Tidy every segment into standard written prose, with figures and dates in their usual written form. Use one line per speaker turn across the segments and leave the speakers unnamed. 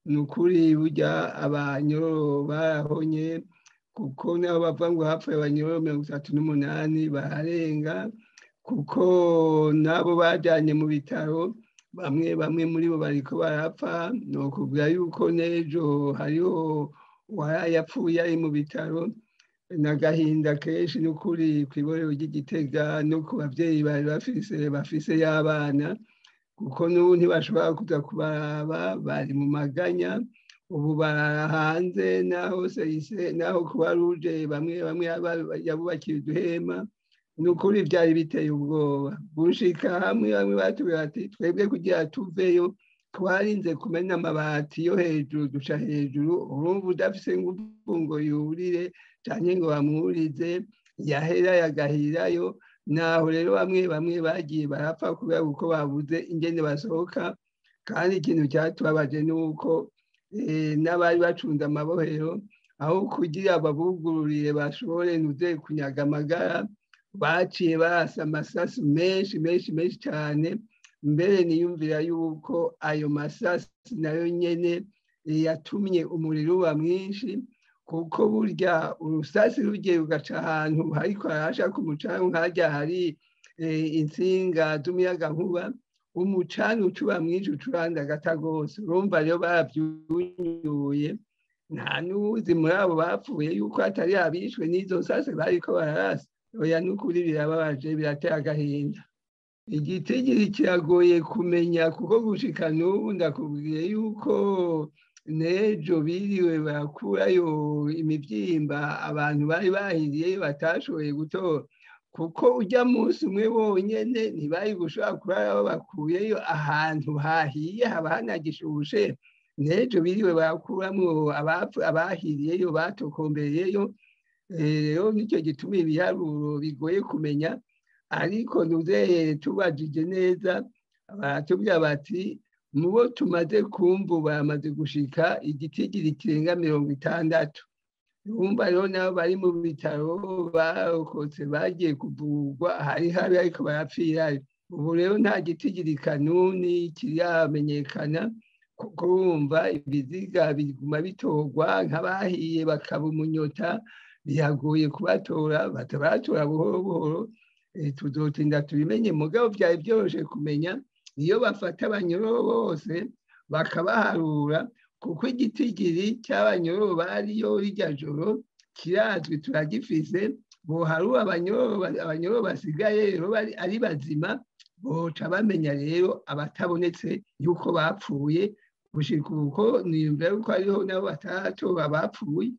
Ni ukuri burya abanyororo barahonye, kuko nabo bavuga ngo hapfuye abanyororo 38 bararenga, kuko nabo bajanye mu bitaro bamwe bamwe muri bo bariko barapfa. Ni ukuvuga yuko n'ejo hariho uwarayapfuye ari mu bitaro. N'agahinda kenshi n'ukuri kw'iborero ry'Igitega no ku bavyeyi bari bafise y'abana, kuko n'ubu ntibashobora kuza kubaraba, bari mu maganya. Ubu barara hanze, naho seyise, naho Croix Rouge bamwe bamwe yabubakiye uduhema. Ni ukuri vyari biteye ubwoba gushika hamwe bamwe batubwira ati twebwe kugira tuveyo twarinze kumena amabati yo hejuru, duca hejuru. Urumva udafise inguvu ngo yurire canke ngo bamwurize, yahera yagahirayo. Naho rero bamwe bamwe bagiye barapfa kubera uko babuze ingene basohoka. Kandi ikintu cyatubabaje ni uko n'abari bacunze amabohero, aho kugira babugururire bashobore nuze kunyaga amagara, baciye barasa amasasu menshi menshi menshi cyane. Mbere niyumvira yuko ayo masasu nayo nyene yatumye umuriro uba mwinshi, kuko burya urusasi rugiye rugaca ahantu hariko harasha ku mucanga, nk'harya hari intsinga z'umuyagankuba, umucanga ucuba mwinshi ucuranda agata gose. Urumva rero baravyunyuye, nta n'uwuzi muri abo bapfuye yuko atari abishwe n'izo nsase bariko bararasa. Oya, n'ukuri birababaje, birateye agahinda. Igitigiri kiragoye kumenya, kuko gushika n'ubu ndakubwiye yuko n'ejo biriwe barakurayo imivyimba abantu bari bahiriyeyo batashoboye gutora, kuko urya munsi umwe wonyene ntibari gushobora kurara babakuyeyo ahantu hahiye haba hanagishushe. N'ejo biriwe barakuramwo abahiriyeyo batokombereyeyo. Rero nicyo gituma ibiharuro bigoye kumenya, ariko nuzeye tubajije neza baratubwira bati mubo tumaze kumva bamaze gushika igitigiri kirenga 60. Urumva rero nabo bari mu bitaro barokotse bagiye kuvurwa, hari habi ariko barapfirayo. Ubu rero nta gitigiri kanuni kiramenyekana, kuko urumva ibiziga biguma bitorwa nk'abahiye bakaba umunyota, biragoye kubatora, batabatora buhoro buhoro. Tuzotinda tubimenye, mugabo vyari vyoroshe kumenya iyo bafata abanyororo bose bakabaharura, kuko igitigiri cy'abanyororo bariyo rirya joro kirazwi, turagifise. Boharura abanyororo basigaye rero ari bazima, boca bamenya rero abatabonetse yuko bapfuye. Gushika uko niyumvira yuko hariho nabo bataratora bapfuye.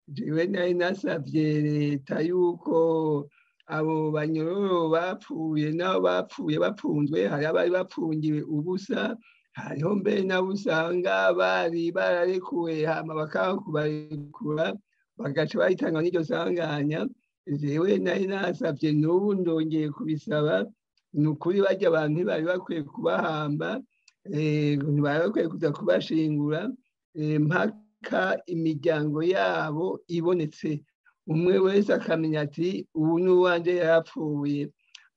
Jewe nari nasavye leta yuko abo banyororo bapfuye nabo bapfuye bapfunzwe, hari abari bapfungiwe ubusa, hariho mbere nabo usanga bari bararekuwe hama bakanga kubarekura bagaca bahitanywa n'iryo sanganya. Jewe nari nasavye, n'ubu ndongeye kubisaba, ni ukuri barya abantu ntibari bakwiye kubahamba, ntibari bakwiye kuza kubashingura, mpaka imiryango yabo ibonetse, umwe wese akamenya ati ubu ni uwanje yarapfuye.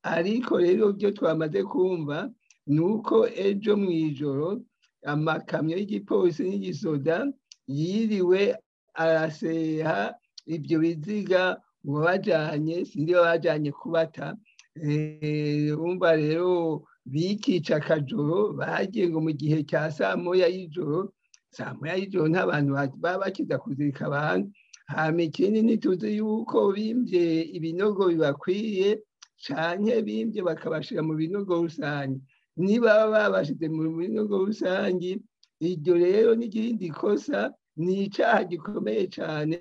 Ariko rero ibyo twamaze kumva ni uko ejo mw'ijoro amakamyo y'igipolisi n'igisoda yiriwe araseha ibyo biziga ngo bajanye, sindi bajanye kubata. Urumva rero bikica akajoro, bagiye ngo mu gihe cya saa moya y'ijoro. Saa moya y'ijoro nta bantu baba bakiza kuzirika abantu. Hama ikindi ntituzi yuko bimvye ibinogo bibakwiye canke bimvye bakabashira mu binogo rusange. Niba babashize mu binogo rusange, iryo rero n'irindi kosa, ni icaha gikomeye cane.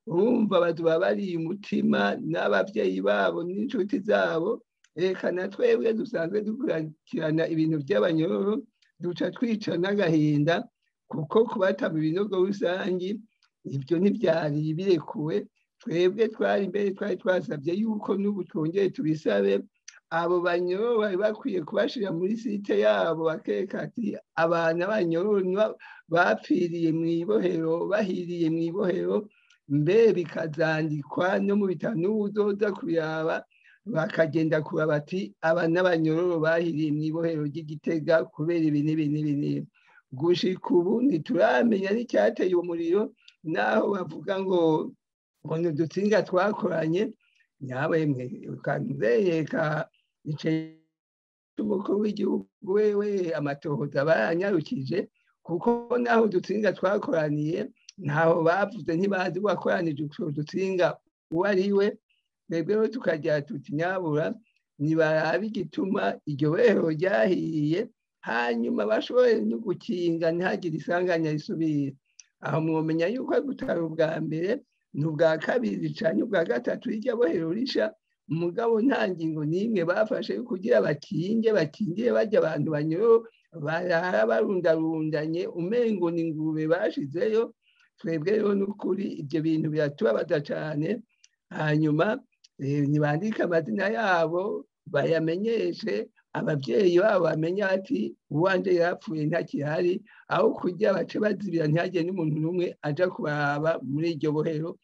Urumva bazoba bariye umutima n'abavyeyi babo n'inshuti zabo. Reka na twebwe dusanzwe dukurikirana ibintu vy'abanyororo duca twica n'agahinda, kuko kubata mu binogo rusange ibyo ntivyari birekuwe. Twebwe twari mbere twari twasavye yuko n'ubu twongeye tubisabe, abo banyororo bari bakwiye kubashira muri site yabo, bakeka ati abana banyororo bapfiriye mw'ibohero, bahiriye mw'ibohero, mbe bikazandikwa no mu bitabo, n'uwuzoza kubiraba bakagenda kuraba ati aba n'abanyororo bahiriye mw'ibohero ry'Igitega kubera ibi n'ibi n'ibi n'ibi. Gushika ubu ntituramenya n'icyateye uwo muriro, naho bavuga ngo ni udutsinga twakoranye. Nyabemwe kanzeyeka umukuru w'igihugu wewe, amatohoza baranyarukije, kuko naho udutsinga twakoraniye ntaho bavuze, ntibazi uwakoranije utwo dutsinga uwo ari we. Twebwe rero tukagira tuti: nyabura nibarabe igituma iryo bohero ryahiye, hanyuma bashobore no gukinga ntihagire isanganya risubira. Aho mwomenya yuko gutara ubwa mbere, ni ubwa kabiri canke ubwa gatatu irya bohero risha, mugabo nta ngingo n'imwe bafashe kugira bakinge, bakingire barya abantu banyoro barara barundarundanye, umengo ni ingurube bashizeyo. Twebwe rero n'ukuri ibyo bintu biratubabaza cane. Hanyuma nibandike amazina yabo, bayamenyeshe ababyeyi babo, bamenye ati: uwanje yarapfuye, ntakihari, aho kujya bace bazibira, ntihagire n'umuntu n'umwe aja kubaraba muri iryo bohero.